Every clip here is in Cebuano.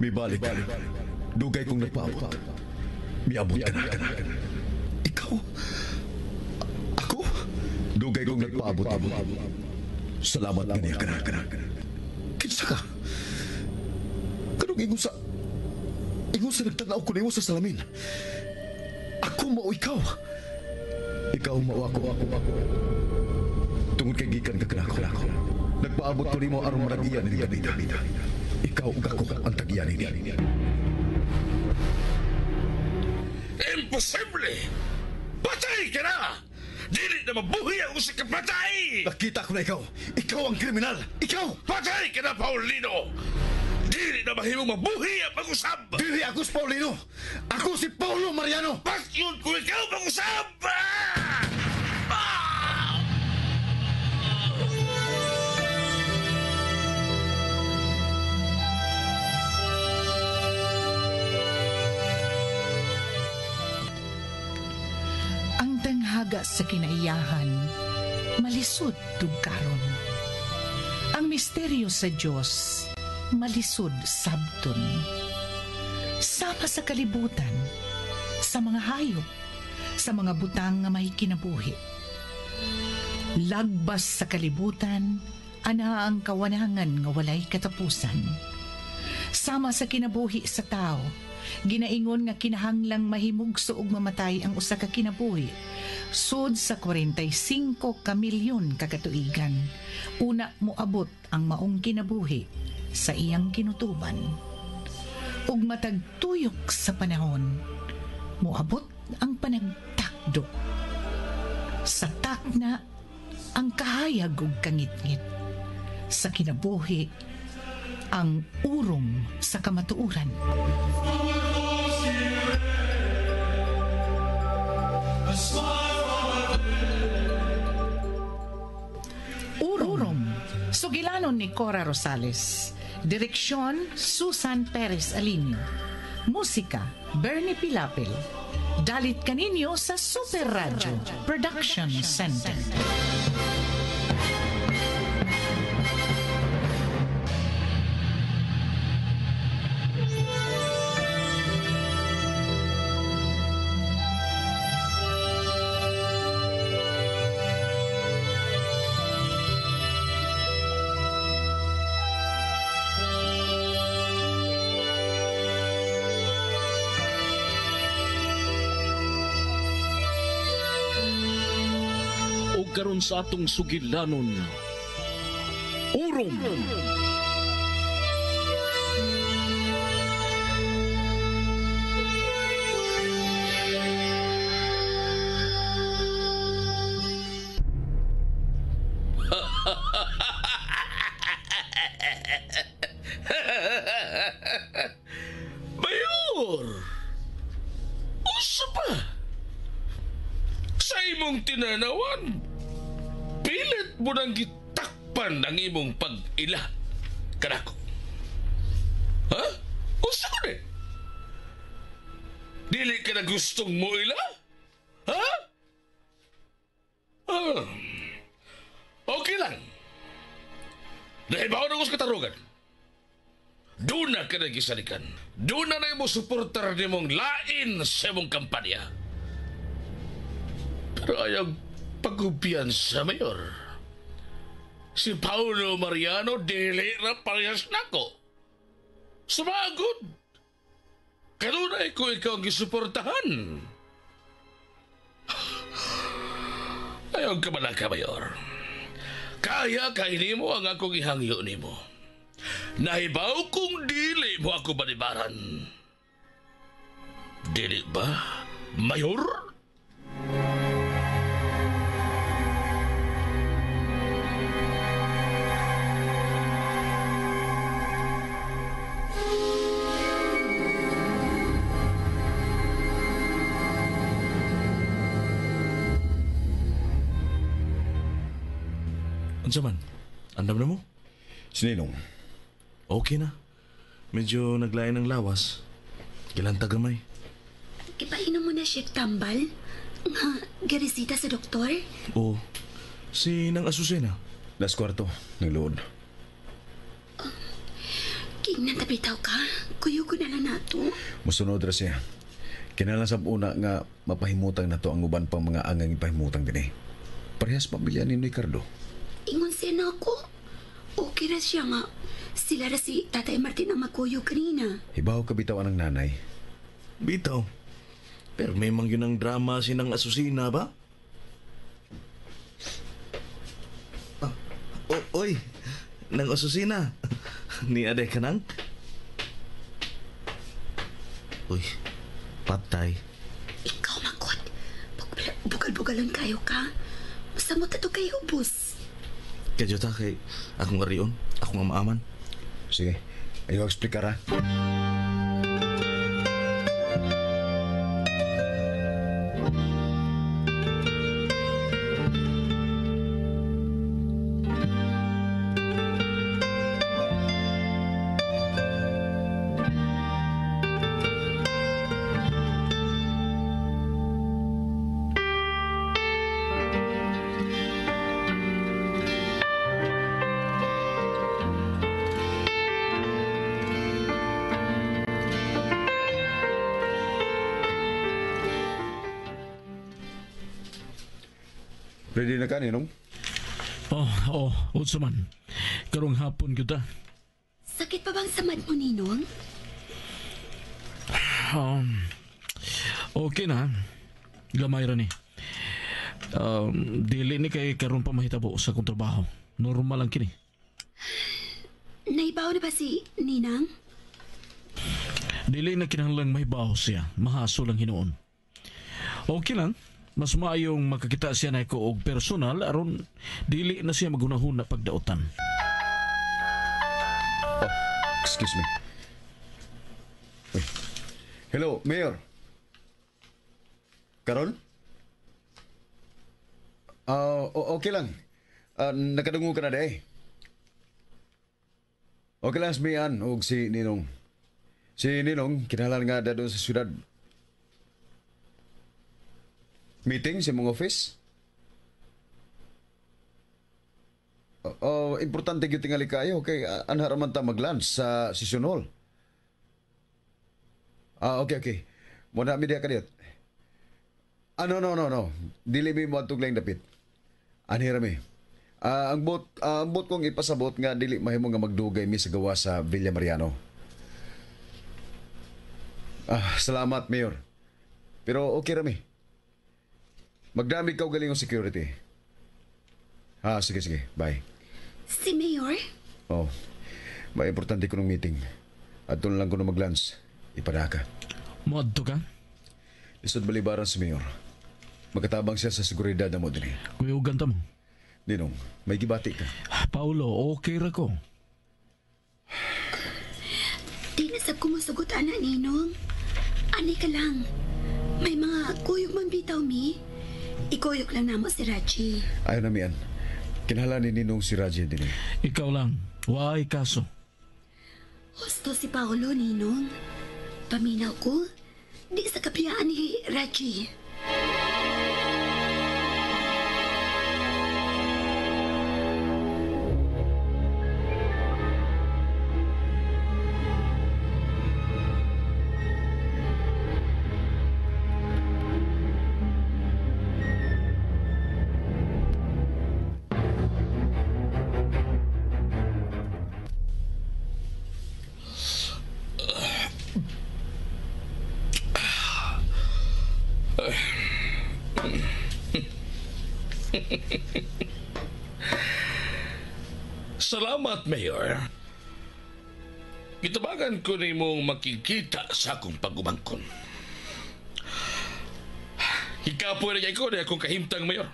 Mibalik ka. Dugay kong nagpaabot. Miabot ka na. Ikaw? Ako? Dugay kong nagpaabot. Salamat nga niya ka na. Kinsa ka? Kanong ingon sa... Ingon sa nagtanaw ko nimo sa salamin. Ako mao ikaw. Ikaw mao ako. Tungod kay gikan ka kanako. Nagpaabot ko nimo aron managiya ni Davida. Ikaw ug ako ang tagiya nini. Imposible! Patay ka na! Dili na mabuhi ang usa ka patay! Nakita ko na ikaw. Ikaw ang kriminal. Ikaw! Patay ka na, Paulino! Dili na mahimong mabuhi ang pag-usab! Dili ako si Paulino. Ako si Paulo Mariano. Patyon ko ikaw pag-usab! Ah! Ah! Ang tanghaga sa kinaiyahan, malisod tugkaron. Ang misteryo sa Dios, malisod sabton. Sama sa kalibutan, sa mga hayop, sa mga butang nga may kinabuhi. Lagbas sa kalibutan, ana ang kawanangan nga walay katapusan. Sama sa kinabuhi sa tao, ginaingon nga kinahanglang mahimugso og mamatay ang usa ka kinabuhi. Sud sa 45 ka milyon ka katuigan, una moabot ang maong kinabuhi sa iyang kinutuban. Ug matag tuyok sa panahon, moabot ang panagtakdo. Sa takna, ang kahayag ug kangitngit. Sa kinabuhi, ang urom sa kamatuoran. Urom. Sugilanon ni Cora Rosales. Direksyon, Susan Perez Alinio. Musika, Bernie Pilapil. Dalit kaninyo sa Super Radio Production Center. O karon sa atong sugilanon, Urom! Mayor! Usa pa! Sa imong tinanawan, pilit mo nang gitakpan ang imong pag-ila kanako. Ha? Usa ko ni? Dili ka na gustong mo ila? Ha? Ah. Okay lang. Nahibaw na ko sa katarugan. Doon na ka nagisalikan. Doon na na imo suportar nimong lain sa imong kampanya. Pero ayaw pagkumpiyansa, Mayor. Si Paulo Mariano dili na parehas nako. Sumagod. Kanunay ko ikaw ang gisuportahan. Ayaw ka man ka, Mayor. Kaya kay nimo ang akong ihangyo nimo. Nahibaw kung dili mo ako banibaran. Dili ba, Mayor? Unsa man? Andam na mo? Si Ninong. Okay na. Medyo naglain ang lawas. Gilanta gamay. Ipainom mo na, Chef Tambal. Nga, garesita sa doktor. Oo. Si Nang Azucena. Las kwarto, nagluod. King Tingnan tapitaw ka. Kuyog ko na lang nato. Musunod ra siya. Kinahanglan sa una nga mapahimutang na to ang uban pang mga angang ipahimutang dinhi. Parehas pamilya ni Ricardo. Ingon siya na ako. Okay ra siya nga. Sila ra si Tatay Martin ang magkuyog kanina. Hibaw ka bitaw ang nanay. Bitaw. Pero may mang yun ang drama sinang asusina ba? Ah, oy, nang asusina. Ni aday ka nang? Uy, patay. Ikaw, Makot. Bugal-bugalan kayo ka. Samot na to kayo, ubos. Kadyo ta kay akong arion, akong amaaman. Sige, ayaw eksplikar ha. Ready na ka, Ninong? Oh, unsa man. Karong hapon gyud ta. Sakit pa bang samad mo, Ninong? Okay na. Gamay ra ni. Dili ni kay karon pa mahitabo sa akong trabaho. Normal lang kini. Naibaw na ba si Ninang? Dili na kinahanglang mahibaw siya. Mahaso lang hinuon. Okay lang. Mas maayong makakita siya na ko og personal aron dili na siya magunahuna pagdaotan. Oh, excuse me. Uy. Hello, Mayor. Karon? Okay lang. Nakadungog ka na day. Okay lang si Mian og si Ninong. Si Ninong, kinahanglan nga da doon sa syudad. Meeting sa mong office? Importante gyud tingali kayo kay anha ra man ta mag-lunch sa session hall. Okay. Muna mi diha kadiyot. No. Dili mi moadtog lang dapit. Anhi ra mi. Ang bot kong ipasabot nga dili mahimo nga magdugay mi sa gawa sa Villa Mariano. Salamat, Mayor. Pero okay ra mi. Magdami ka galing security. Sige. Bye. Si Mayor? Oh, may importante ko ng meeting. At doon lang ko na mag-lunch. Ipadaka. Moadto ka? Lisod balibaran si Mayor. Magkatabang siya sa seguridad na mo din. Kuyugan ta mo. Ninong, may gibati ka. Paulo, okay ra ko. Di na sab kumusugot, ana, Ninong. Ani ka lang. May mga kuyog man bitaw, mi. Ikuyog lang namo si Raji. Ayaw na, Mian. Kinahanglan ni Ninong si Raji din. Ikaw lang. Waay kaso. Husto si Paolo, Ninong. Paminaw ko, di sa kapiyaan ni Raji. Salamat, Mayor. Gitabangan ko nimong makikita sa akong pag-umangkon. Hikapoy na ko na akong kahimtang, Mayor.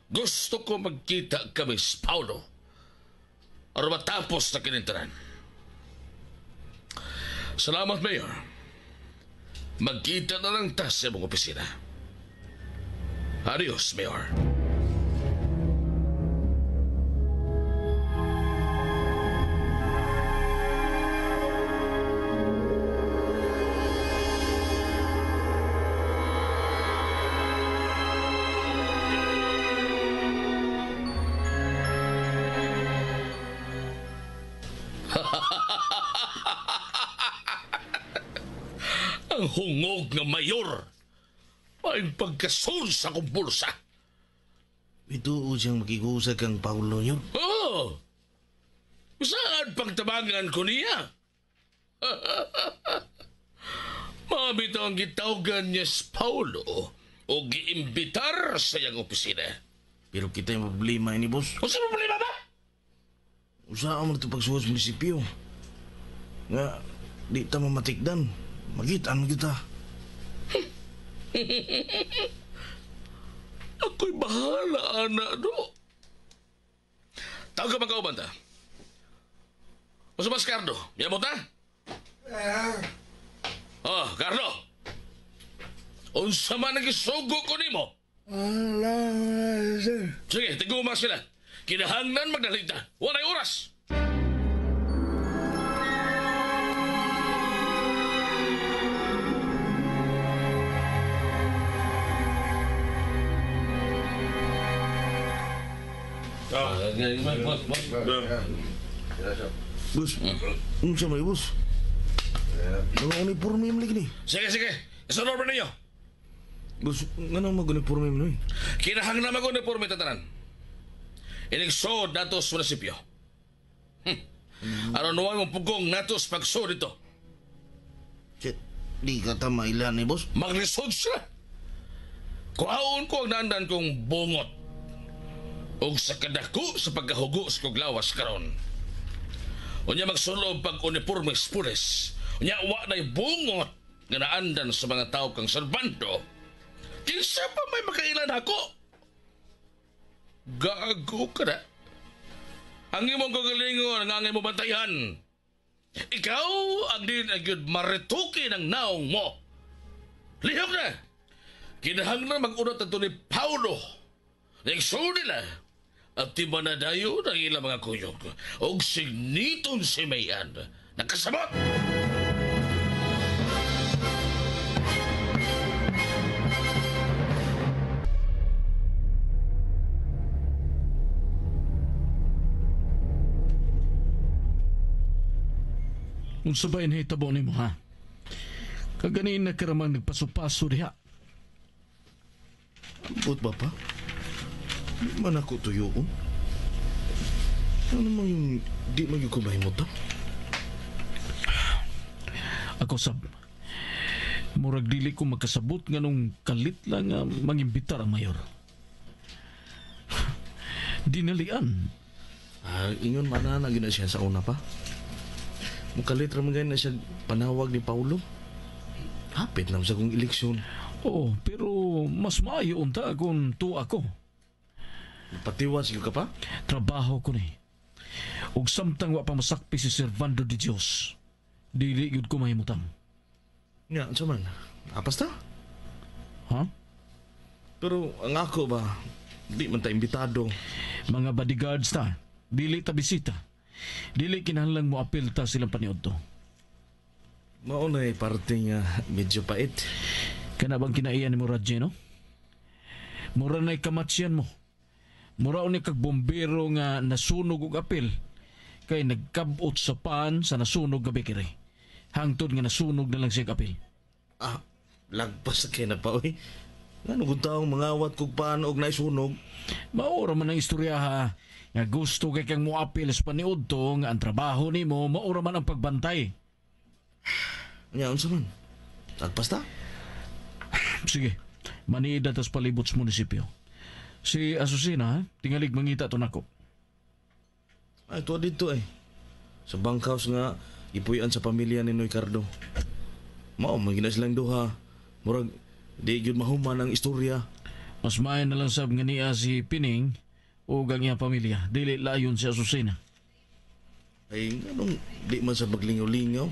Gusto ko magkita kami sa Paulo aron matapos na kinintaran. Salamat, Mayor. Magkita na lang ta sa imong opisina. Adios, Mayor. Ang hungog nga mayor. Ay pagkasun sa akong bulsa. Ito siyang makigusag kang Paulo yun. Oo. Saan pagtabangan ko niya? Mabitaw ang gitawgan niya si Paulo o giimbitar sa iyang opisina. Pero kita yung problema ini, boss. O sa problema ba? Usaha mo ito pagsuwas munisipyo. Nga, di ta mamatikdan. Magitaan kita. Ako'y bahala, anak, do. Tawag ka magkauban ta. O sa mas, Cardo? Yabot na? Oh, Cardo. Unsa man ang gisugo ko nimo? Sige, tiguma sila. Kinahanglan magdalita. Walay oras. Boss, unsa may boss? Mga uniforme mo lagi ni. Sige, sige. Isunod ba ninyo? Boss, ngano mag-uniforme mo ni? Kinahanglan mag-uniforme tatanan. Inigsod nato sa munisipyo. Aron nuway mong pugong nato sa pagsod dito. Di ka ta mailan ni boss. Maglisod sila. Kuhaon ko ang naandan kong bungot. Og sa kadako sa pagkahugo sa kong lawas karon. Unya magsulob pag uniforme sa pulis. Unya wa na'y bungot nga naandan sa mga tao kang Servando. Kinsa pa may makailan ako? Gago ka na. Ang imong kagalingon ang angay mo bantayan. Ikaw ang din agyud marituki ng naong mo. Lihok na. Kinahanglan mag-unat ato ni Paulo. Nagsuo nila at timanadayo ng ilang mga kuyog. Og signiton si Mayan. Nakasabot! Unsa ba inahitabo nimo ha? Kaganin na karamang nagpaso-paso diha. Ambot ba pa? Di man ako tuyoon. Ano man yung di man yung kumahimot ha? Ako sab, murag dili ko makasabot nga nung kalit lang nga mangimbitar ang mayor. Dinalian. Ah, ingon man na na siya sa una pa. Mukalit ra man gani na siya panawag ni Paulo. Hapit lang sa kong eleksyon. Oo, pero mas maayo unta kung tuwa ko. Patiwas gyud ka pa? Trabaho ko ni. Ug samtang wa pa masakpi si Servando de Dios, dili gyud ko mahimutang. Nga, unsa man? Apas ta? Ha? Pero ang ako ba, di man ta imbitado. Mga bodyguards ta, dili ta bisita. Dili kinahanglang mo apil ta silang paniudto. Mao na parte nga medyo pait. Kana bang kinaiyan ni mo Radje, no? Mura na'y kamatsyan mo. Mura ni kag bombero nga nasunog og apil kay nagkabot sa pan sa nasunog nga bakery. Hangtod nga nasunog na lang siya apil. Ah, lagpas kay na pa oy. Ngano kung taong mangawat kog pan og naisunog? Maura man ang istorya ha. Nga gusto kay kang moapil sa paniudto nga ang trabaho nimo maura man ang pagbantay. Nya unsa man? Lagpas ta? Sige, maniida tas palibot sa munisipyo. Si Asusina, ha? Tingalig mangita to nako. Ay, tuwa dito eh. Sa bunkhouse nga, ipuyan sa pamilya ni Noy Cardo. Mao, man gina silang duha. Murag, di gyud mahuman ang istorya. Mas maayo na lang sab nga niya si Pining o ang iyang pamilya. Dili layon si Asusina. Ay, nganong di man sa maglingaw-lingaw?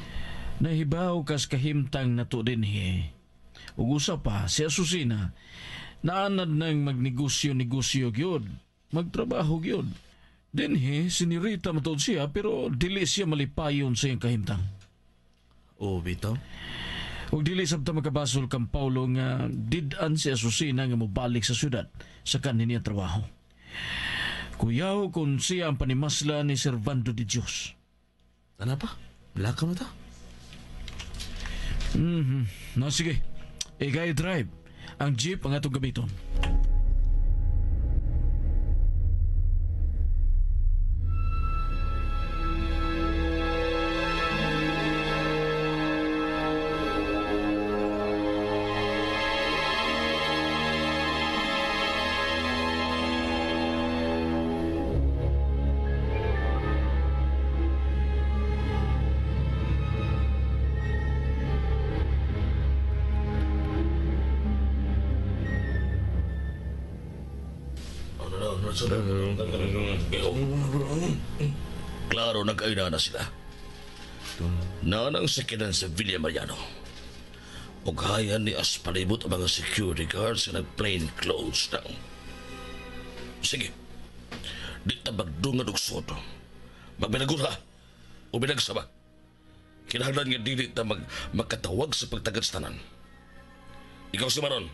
Nahibaw kas kahimtang nato din he. Ug usa pa, si Asusina, naanad nang magnegosyo-negosyo gyud, magtrabaho gyud. Dinhi, sinirita matod siya pero dili siya malipayon sa iyang kahimtang. Oh, bitaw. Ug dili sabta makabasol kang Paulo nga did-an si Asusina nga mobalik sa syudad sa kanin niya trabaho. Kuyaw kung siya ang panimasla ni Servando de Dios. Tana pa, lakaw na ta. No, sige. Ikay drive. Ang jeep ang atong gamiton. Klaro nagkaina na sila. Nanang sakinan sa Villa Mariano. Ug hayan ni as palibot ang mga security guards nga nag-plain clothes na. Sige. Di ta magdungad og sud. Magbinagura o binagsaba. Kinahanglan nga dili ta magkatawag sa pagtagad sa tanan. Ikaw si Maron.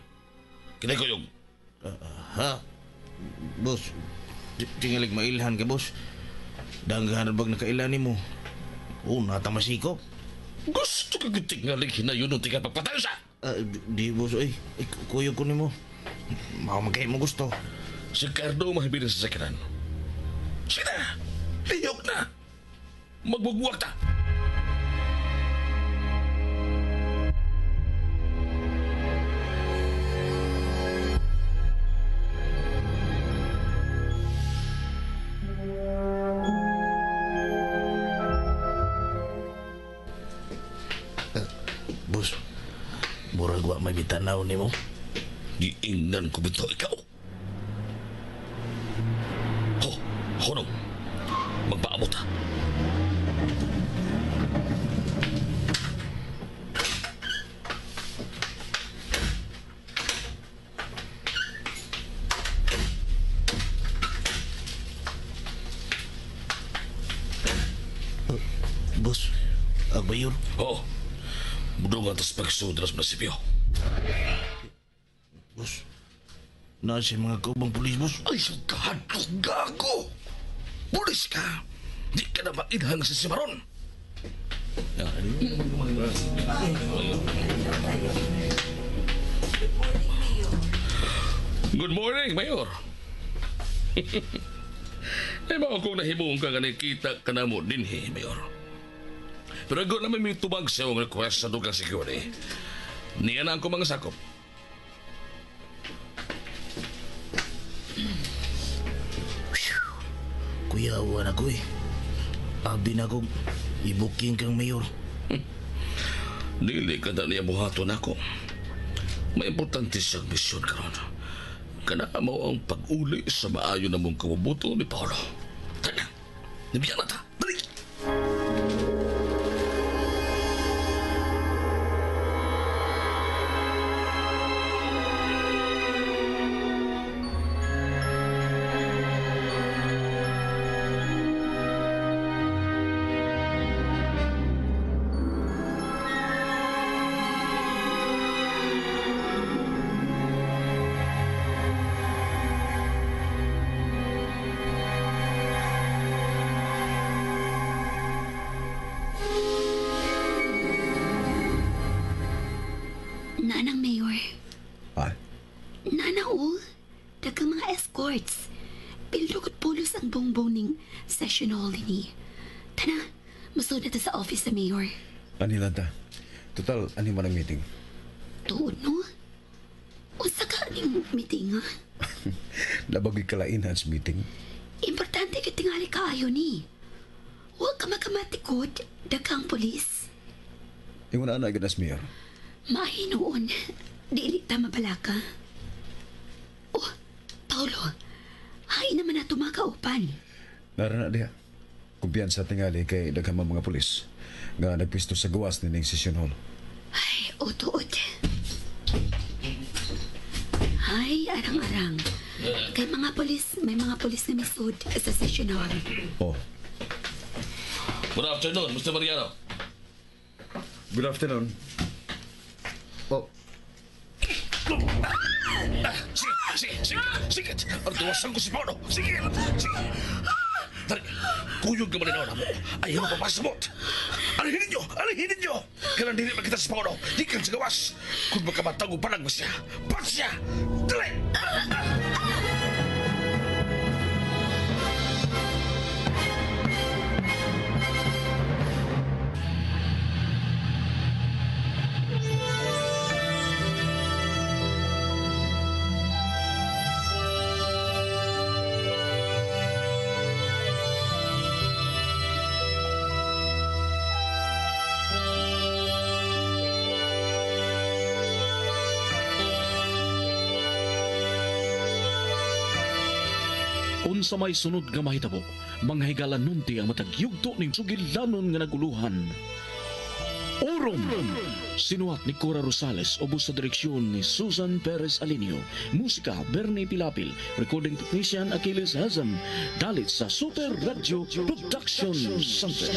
Kinay kuyog. Ha? Boss, tingalig mailhan ka, boss. Danggahan bag nakailan nimo. Oh, nata masikop. Gusto ka tingalig hinayon ng tika pagpatayo sa. Di, boss, ay. Ay, kuyog ko nimo. Mao man kay mo gusto. Si Cardo mahibilin sa sakinan. Sige na! Liyok na! Magbugbuwag ta! Boss, murag wa may bitanaw nimo. Giingnan ko bitaw ikaw. Ho, honong. Magpaabot ha. Boss, agbayor. Oo. Budungan tas pagsudras munisipyo. Boss, naa siya mga kaubang pulis, boss. Ay, sugahadlok gago! Pulis ka! Di ka na mailhang sa simaron! Good morning, Mayor. Ay, mao kong nahimuong ka nga nakita ka na mo dinhi, Mayor. Pero ako naman may tubag sa iyong request sa dugang security. Niya na ang mga sakop. Kuyawan ako eh. Abi na kong i-booking kang mayor. Dili ka na niya buhaton ako. May importante siyang misyon karon. Kana mao ang pag-uli sa maayo na mong kabubuto ni Paolo. Tara, nabiyang na ta. Dali! Naanang mayor. Ah, Naana o. Daghang mga escorts. Pildokot pulos ang bongbong ning session hall ni. Tana, musod na ta sa office sa mayor. Ani lang ta. Total, ani man ang meeting. Tuod, no? Unsa ka ning meeting, ha? Labagoy kalainan sa meeting. Importante ka tingali kaayo ni. Huwag ka makamatikod, daghang pulis. Ingon na ana ganas mayor. Mahinoon, dili ta mabalaka. Oh, Paolo, hay naman na tumakaupan. Nara na diha. Kumpiyansa tingali kay daghang mga pulis nga nagpisto sa gawas nining session hall. Ay, utuot. Ay, arang-arang. Kay mga pulis, may mga pulis na misud sa session hall. Oh, Good afternoon, Mr. Mariano. good afternoon. Oh, Sige, sige, sige, sige. Artuwasan ko si Paolo. Sige, sige. Dali. Kuyog ka malinaw na mo. Ayaw mapapasabot. Alihin ninyo! Alihin ninyo! Kanang dili makita si Paolo. Gikan sa gawas. Kung makamatag o panag mo siya. Pat siya! Dali! Unsa may sunod nga mahitabo, mga higala nunti ang matag yugto ning sugilanon nga naguluhan. Orom! Sinuhat ni Cora Rosales, ubos sa direksyon ni Susan Perez Alinio. Musika, Bernie Pilapil. Recording technician, Achilles Hazam. Dalit sa Super Radio Production Center.